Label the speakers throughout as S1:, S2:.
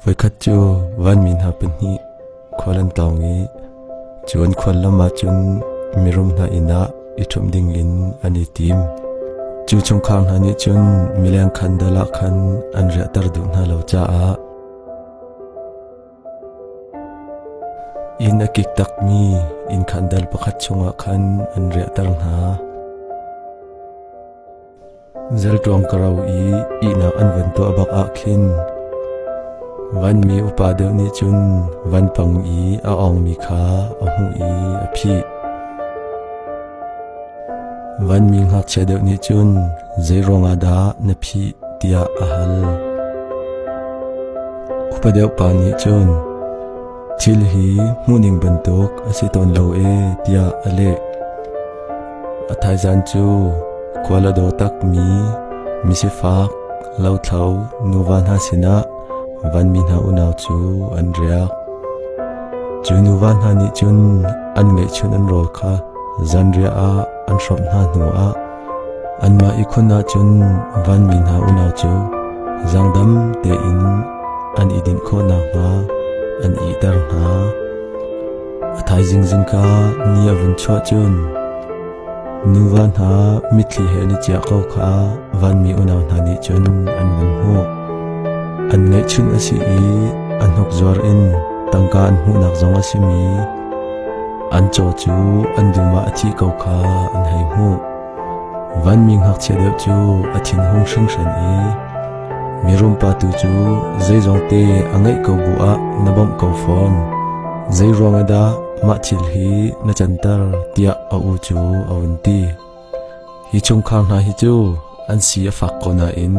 S1: Voikhat cu vanmi hna pahnih khual an tlawng i cu an khual lam ah cun mirum hna inn ah i ṭhumh dingin an i tim. Cu chungkhar hna nih cun mileng khan dal ah khan an riahter duh hna lo caah inn a kik takmi inn khan dal pakhat chungah khan an riahter hna. Zelṭuang ka ro i ihnak an van tuah bak ah khin vanmi upa deuh nih cun vanpang i a awngmi kha a hmuh i a phih. Vanmi ngakchia deuh nih cun zei ruangah dah na phih tiah a hal. Upa deuh pa nih cun thil hi hmuhning bantuk a si tawn lo e tiah a leh. A thaizan cu khual a daw takmi misifak lothlo nuva hna sinah vanmi hna unau cu an riak. Cu nuva hna nih cun an ngeihchun an rawl kha zanriah ah an hrawmh hna hnuah anmah ihkhun ah cun vanmi hna unau cu zaangdam tein an i dinh khawh nakhnga an ihter hna. A thaizing zingka ni a vun chuah cun nuva hna mitthli he an i ciah ko kha vanmi unau hna nih cun an vun hmuh. An ngeihchunh a si i a hnuk zuar in tangka an hmuhnak zong a simi an caw cu an dum ah a thih ko kha an hei hmuh. Vanmi ngakchia deuh cu a thinhung hringhran i mirum pa tu cu zeizongte a ngeih ko bu ah na bawmh ko fawn. Zei ruangah dah mah thil hi na canter tiah a u cu a vun ti. Hi chungkhar hna hi cu an si a fak ko nain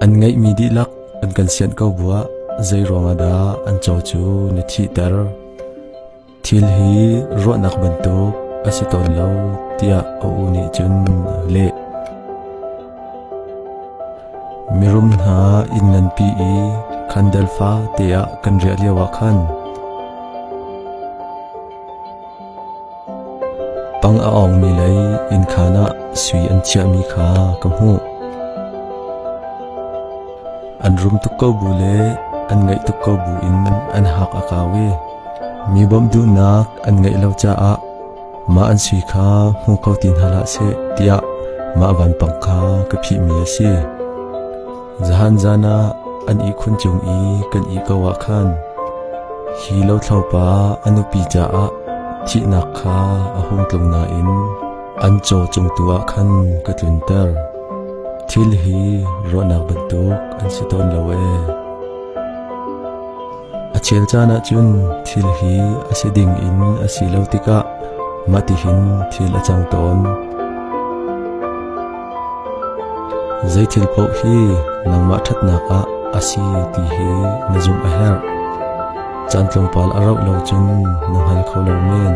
S1: an ngeihmi dihlak an kan sianh ko buah zei ruangah dah an caw cu na thihter. Thil hi ruahnak bantuk a si tawn lo tiah a u nih cun a leh. Mirum hna inn nganpi i khandal fate ah kan riah lioah khan pang a awngmi lei innkhaan ah sui an chiahmi kha ka hmuh. An rum tuk ko bu le an ngaih tuk ko bu in an hak a kau i mi bawmh duhnak an ngeih lo caah mah an sui kha hmu kho ti hna hlah seh tiah mah vanpang kha ka phihmi a si. Zahan zan ah an ihkhun cung i kan ih ko ah khan hi lothlopa a nupi caah thihnak kha a hung tlung nain an caw cung tu ah khan ka tlunter. Thil hi ruahnak bantuk an si tawn lo ee. A chel caan ah cun thil hi a si ding in a si lo tikah mahtihin thil a cang tawn. Zei thil paoh hi nangmah ṭhatnak ah a si ti hi na zumh a herh. Caan tlawmpal a rauh lo cun na hngal kho lo men.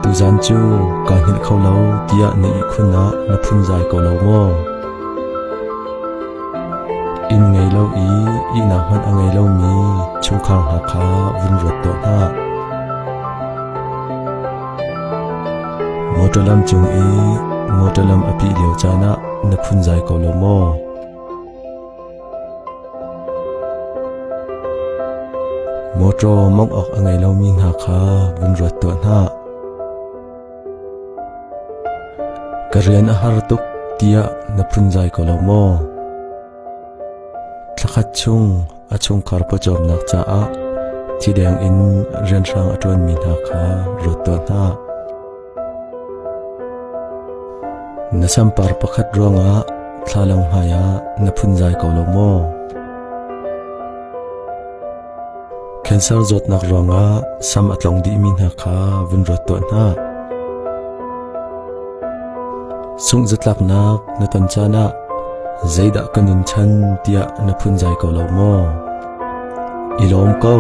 S1: Tuzaan cu kaa hngilh kho lo tiah na ihkhun ah na phunzai ko lo maw? Inn ngei lo i ihnak hmanh a ngei lomi chungkhar hna kha vun ruat tuah hna. Motor lam cung i motor lam a pih lio caan ah na phunzai ko lo maw? Mawṭaw mawngh awk a ngei lomi hna kha vun ruat tuah hna. Ka rian a har tuk tiah na phunzai ko lo maw? Thlakhat chung a chungkhar pawcawmnak caah thideng in rianhrang a ṭuanmi hna kha ruat tuah hna. Na sampar pakhat ruangah thlalang hmaiah na phunzai ko lo maw? Cancer zawtnak ruangah sam a tlong dihmi hna kha vun ruat tuah hna. Sungh zatlaknak na ton caan ah zeidah ka nun chan tiah na phunzai ko lo maw? I lawm ko.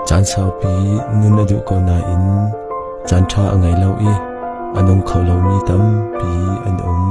S1: Caan saupi nun a duh ko nain caan ṭha a ngei lo i a nung kho lomi tampi an um.